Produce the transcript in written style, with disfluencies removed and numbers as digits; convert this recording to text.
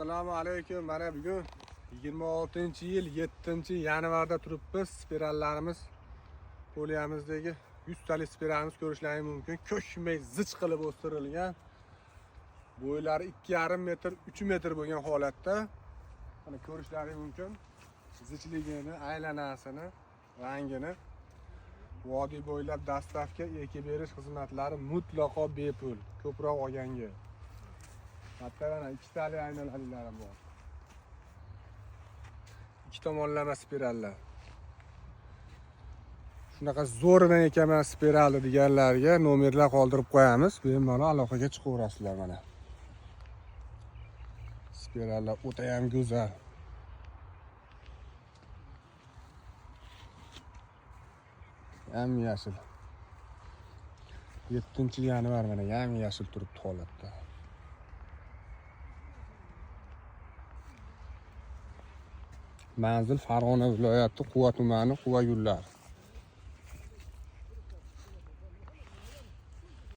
Assalomu alaykum. Mana bugun 26-yil 7-yanvarda turibmiz. Spirallarimiz poliyamizdagi 100 talik spiralimiz ko'rishlaringiz mumkin. Ko'kmay zich qilib o'stirilgan. Bo'ylari 2,5 metr, 3 metr bo'lgan holatda. Mana ko'rishlaringiz mumkin. Zichligini, aylanasini, rangini. Vodiy bo'ylab dastavka ekib berish xizmatlari mutlaqo bepul. Ko'proq olganga. Hatto mana ikkitali aynalariklari bor. Ikki tomonlama spirallar. Shunaqa zo'ridan ekaman spiralni deganlarga nomerlar qoldirib qo'yamiz. Bemalol aloqaga chiqaverasizlar mana. Spirallar o'ta ham go'zal. Yam yashil. 7-yanvar mana yam yashil turibdi holatda. Manzil Farg'ona viloyati Quva tumani, Quva yo'llari.